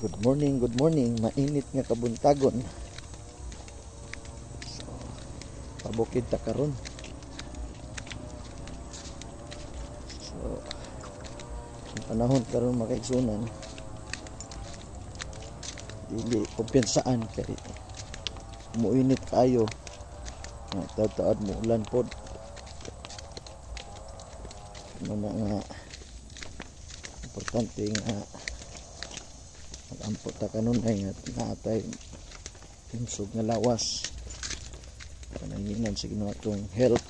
Good morning, good morning. Mainit nga kabuntagon. So, pabukid ta karon. So, ang panahon karon mga kaigsunan, dili kumpiyansaan kay muinit kayo. Taad mo ulan pod. Ano na nga importante nga magampo ta kanunay nga naatay himsog nga lawas, pananginan sa Ginoo atong health,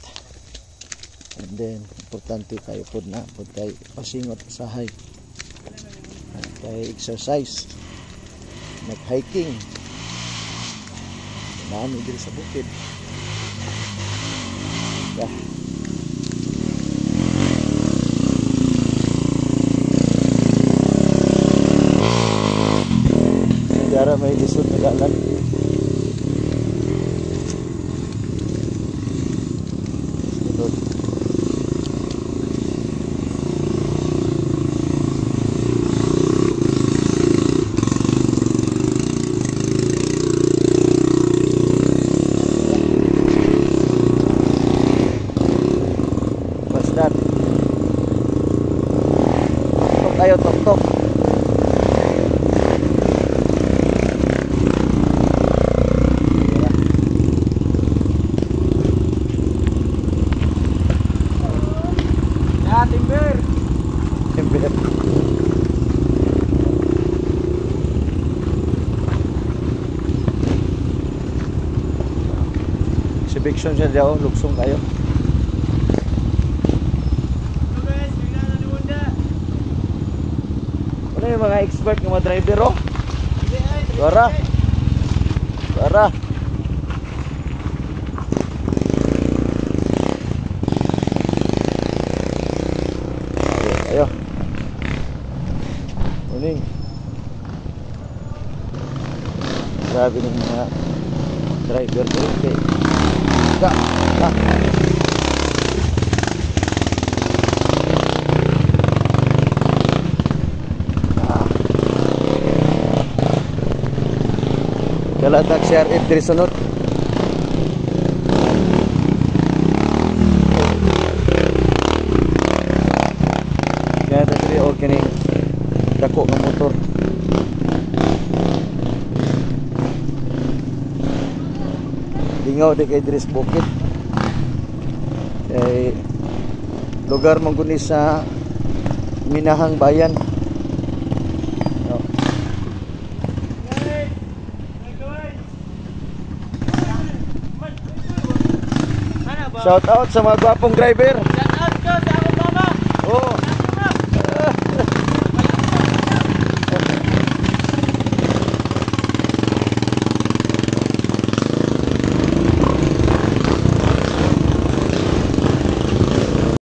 and then importante kayo pod na pod kay pasingot usahay kay exercise, nag-hiking naami diri sa bukid. Yeah. Dara may lisod na dalan. Sunod. What's that? Tok kayo, tok tok. Timber. Timber. Exhibition siya daw, lugsong kayo. Ano yung mga expert ng mga driver, oh? Tara. Tara. Ayo. Morning. Grabe ng mga driver ko rin. Ga, ga. Kalatag CRF diri sunod. Kaya diri og kining dako nga motor. Lingaw di kay diri sa bukid. Kay lugar man guni sa Minahang Bayan. Shout out sa mga gwapong driver. Shout out ko sa akong mama. Oh.